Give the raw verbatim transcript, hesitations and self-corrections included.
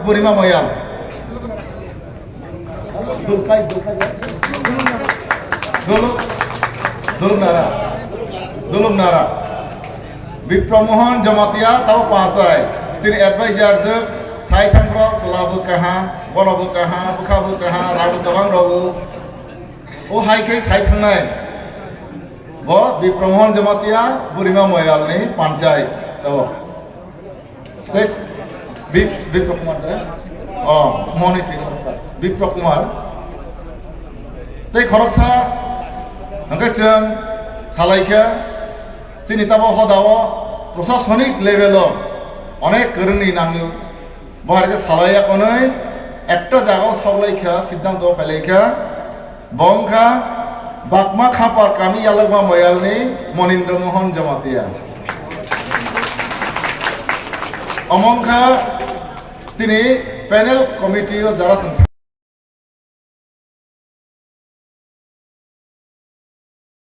Burima Moyal. Dulkai, dulkai. Duluk, duluk nara. Duluk nara. Bipra Mohan Jamatia tabo pasai. Tini advisor jwk, sai thangro, sela bo kaha, boro bo kaha, bwkha bo kaha, rang bo kabang rogo. O hai khe sai thangnai. Bo Bipra Mohan Jamatia, Burima Moyal ni panchai. Tabo. Tei Bi-, Bipra Kumar de? Oh, Moni Sri Kumar. Bipra Kumar. Tei khoroksa, hwnkhe chwng salaikha, chini tabo hodao prosasonik level o onek kwrwngni nangwi. Bo hai khe salaiya konwi ekta jagao soklaikha, siddhanto phailaikha. Bo wngkha Bakma Khapar kami Yalakma Moyalni Monindra Mohan Jamatia. Omo wngkha chini panel committee o jara chwng